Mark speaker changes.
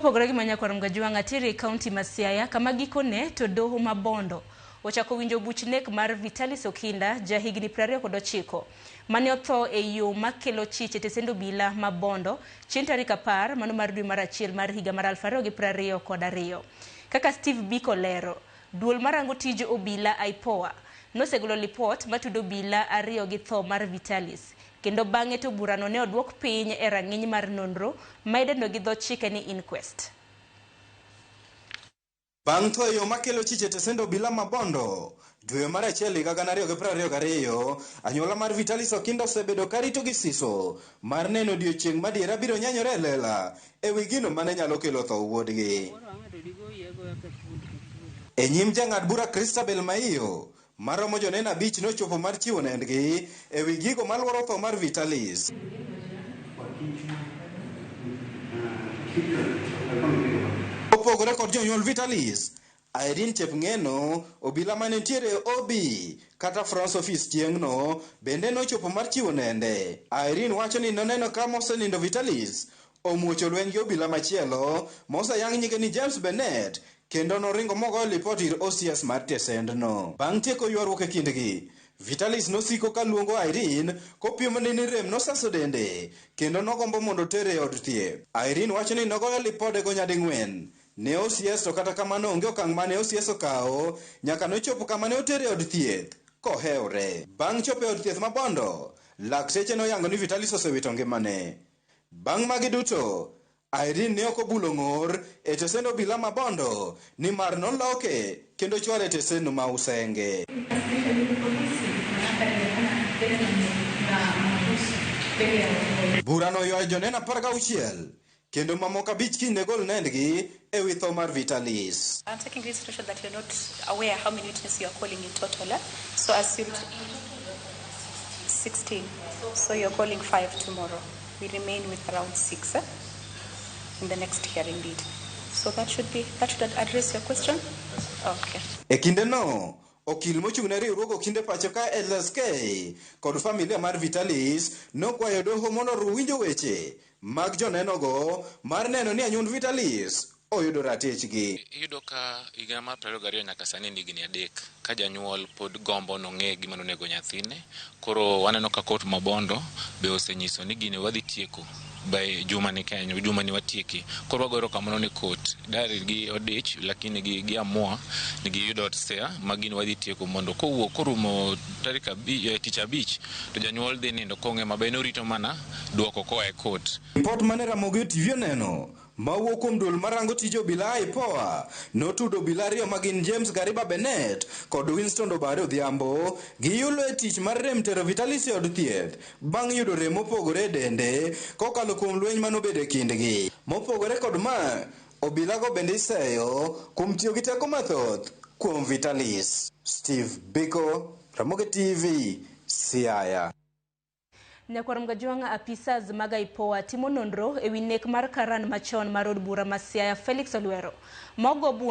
Speaker 1: Opogore gi Manyakwar Mgajwang' Atiri e kaunti ma Siaya kama gikone to doho ma Bondo ochako winjo buch nek mar Vitalis Okinda ja higni 29 mane otho e yo makelo chich e tesend obila ma Bondo chieng' tarik 10 mano mar dwe mar achiel mar higa mar 2022. Kaka Steve Biko lero, duol marango tij obila IPOA nosegolo lipot matudo obila ariyo gi tho mar Vitalis kendo bang'e to burano ne oduok piny e rang'iny mar nonro ma idendo gi dho chike ni inquest.
Speaker 2: Bang' tho e yo makelo chich e tesend obila ma Bondo, dwe mar achiel higa 2022, anyuola mar Vitalis Okinda osebedo karito gi siso mar neno odiochieng' madiera biro nyanyore e lela e wi gino mane nyalo kelo tho wuodgi. E nyim jang'ad bura Christabel Maiyo, maromo joneno abich nochopo mar chiwo nendgi e wi gigo maluoro tho mar Vitalis. Opogore kod jonyuol Vitalis, Irene Chepng'eno, obila mane nitiere e OB kata Front Office chieng'no, bende nochopo mar chiwo nende. Irene wacho ni noneno ka mosenindo Vitalis omuocho lweny gi obila machielo moseyang nyinge ni James Bennett kendo noringo mogoyo lipot ir OCS mar tesendno. Bang' tieko ywaruok e kindgi, Vitalis nosiko ka luongo Irene kopiemone ni rem nosaso dende kendo nogombo mondo otere e od thieth. Irene wacho ni nogoyo lipodego nyading'wen ne OCS to kata kamano onge okang' mane OCS okawo nyaka nochopo kama ne otere e od thieth kohewre. Bang' chopo e od thieth ma Bondo, lakteche noyango ni Vitalis osewito ngimane. Bang' magi duto, Irene ne ok obulo ng'or e tesend obila ma Bondo nimar noloke kendo chwale e tesendno ma Usenge. Burano oywayo joneno 16 kendo mamoko abich kiny ne gol nendgi e wi tho mar Vitalis.
Speaker 3: I'm taking this notion that you're not aware how many witnesses you are calling in total. Eh? So as you 16. So you're calling 5 tomorrow. We remain with around 6 eh? in the next hearing date. So that should address your question. Okay.
Speaker 2: E kindeno, okil mochung' ne riwruog okinde pacho ka LSK kod familia mar Vitalis nokwayo doho mondo oru winjo weche mag jonenogo mar neno ni anyuond Vitalis oyudo ratichgi.
Speaker 4: Iyudo ka higa mar 22 nyaka sani en higni 3 ka janyuol pod gombo nong'e gima nonego nyathine. Koro waneno ka kot ma Bondo be osenyiso ni gini wadhi tieko by juma ni Kenya, juma ni watieki. Koro wago erokamano ni kot dari gi odich lakini gi amua ni giyudo stay ma gini wadhi tieko mondo kowuok korumo tarik tich abich to janyuol dhi nindo kong'e maber norito mana duoko koa e kot.
Speaker 2: Ripot mane Ramogi TV oneno mawuok kuom duol marango tij obila IPOA notudo obila ariyo magin James Gariba Bennett kod Winston Obare Odhiambo giyulo e tich mar rem tero Vitalis e od thieth bang' yudo rem mopogore e dende kokalo kuom lweny manobedo e kindgi. Mopogore kod ma, obilago bende iseyo kuom tiyo gi teko mathoth kuom Vitalis. Steve Biko, Ramogi TV, Siaya.
Speaker 1: Nyakwar Mgajwang' apisas mag IPOA timo nonro e wi nek mar karan machon mar od bura ma Siaya Felix Olwero mogo bund